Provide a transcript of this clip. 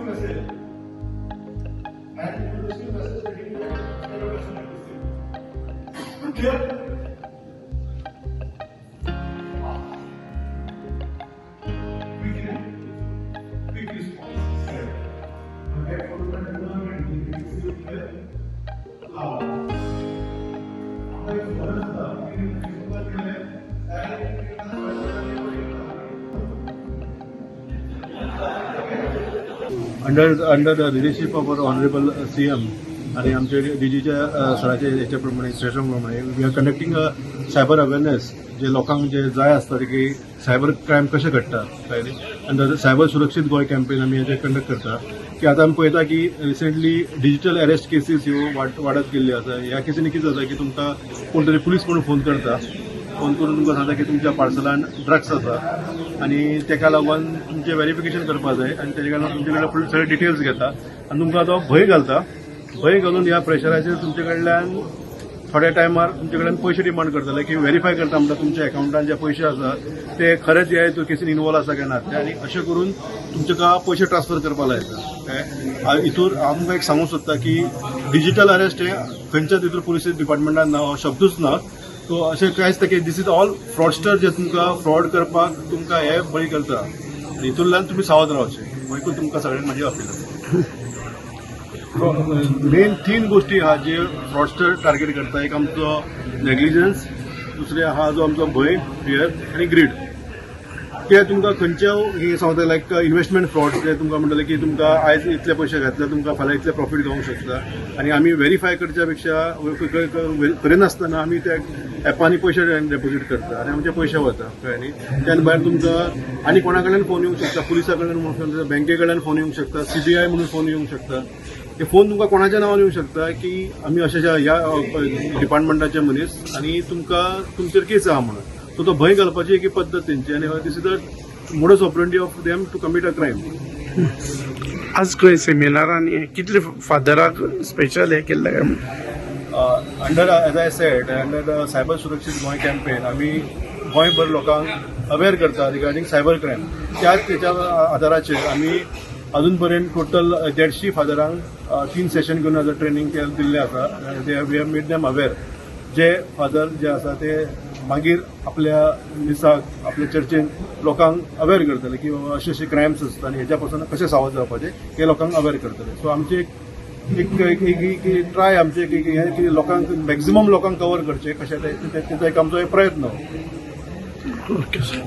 message and you will receive message stating that error has been received. Clear? Quick response. Under the leadership of our honourable CM आणि आमचे डीजीच्या सराचे हेच्या प्रमाणे station प्रमाणे we are conducting a cyber awareness जे लोकांक जे जाय आसता की cyber crime कशें घडटा कळ्ळें आनी सायबर सुरक्षीत गोंय कॅम्पेन आमी हेजे कंडक्ट करता की आतां आमी पळयता की रिसेंटली डिजिटल अरेस्ट केसीस ह्यो वाडत गेल्ल्यो आसा. ह्या केसीनी कितें जाता की तुमकां कोण तरी पुलीस म्हणून फोन करता, फोन करून तुमकां सांगता की तुमच्या पार्सलान ड्रग्स आसा आनी तेका लागून तुमचें वेरिफिकेशन करपाक जाय आनी तेजे लागून तुमचे कडल्यान फूल सगळे डिटेल्स घेता आनी तुमकां तो भंय घालता. भंय घालून ह्या प्रेशराचेर तुमचे कडल्यान थोड्या टायमार तुमचे कडल्यान पयशे डिमांड करतले की वेरीफाय करता म्हणटा तुमच्या अकावंटान जे पयशे आसा ते खरेंच हे हितून केसीन इनवॉल्व आसा काय ना ते, आनी अशें करून तुमच्या पयशे ट्रान्सफर करपाक लायता. काय हितूर हांव तुमकां एक सांगूंक सोदता की डिजिटल अरेस्ट हे खंयच्याच हितूर पुलीस डिपार्टमेंटान ना, हो शब्दूच ना. सो अशें कांयच की this is all fraudster जे तुमकां फ्रॉड करपाक तुमकां हे बळी करता. हितूंतल्यान तुमी सावध रावचें एकूच तुमकां सगळ्यांक म्हाजी अपील आसा. मेन तीन गोष्टी आहा जे फ्रॉडस्टर टार्गेट करता. एक आमचो नेग्लिजन्स, दुसरे आहा जो आमचो भंय फियर आनी ग्रीड. ते तुमकां खंयच्या हे सांगता लायक इन्वेस्टमेंट फ्रॉड, ते तुमकां म्हणटले की तुमकां आयज इतले पयशे घातले तुमकां फाल्यां इतले प्रॉफीट जावंक शकता आनी आमी वेरीफाय करच्या पेक्षा करिनासतना आमी त्या एपांनी पयशे डेपोजीट करता आनी आमचे पयशे वता, कळ्ळें न्ही. त्यान भायर तुमकां आनी कोणा कडल्यान फोन येवंक शकता, पुलिसा कडल्यान म्हणून फोन, बँके कडल्यान फोन येवंक शकता, सीबीआय म्हणून फोन येवंक शकता. हे फोन तुमकां कोणाच्या नांवान येवंक शकता की आमी अशे ह्या डिपार्टमेंटाचे मनीस आनी तुमकां तुमचेर केस आहा म्हणून. सो तो भंय घालपाची एक पद्दत तेंची आनी this is the modus operandi of them to commit a crime. आज खंय सेमिनारान कितले फादराक स्पेशल हे केल्ले काय? Under, as I said, under the cyber सुरक्षीत गोंय कॅम्पेन आमी गोंयभर लोकांक अवेर करता रिगार्डींग सायबर क्रायम. त्याच तेच्या आदाराचेर आमी अजून पर्यंत टोटल 150 फादरांक 3 सेशन घेवन आतां ट्रेनींग दिल्लें आसा. We have made them aware. जे फादर जे आसा ते मागीर आपल्या मिसाक आपल्या चर्चेन लोकांक अवेर करतले की बाबा अशे अशे क्रायम्स आसता आनी हेच्या पासून कशें सावध जावपाचें हे लोकांक अवेर करतले. सो आमची एक एक एक एक ट्राय आमचे एक हें की लोकांक मॅक्झिमम लोकांक कवर करचें कशें तें, तेचो एक आमचो एक प्रयत्न. Okay sir.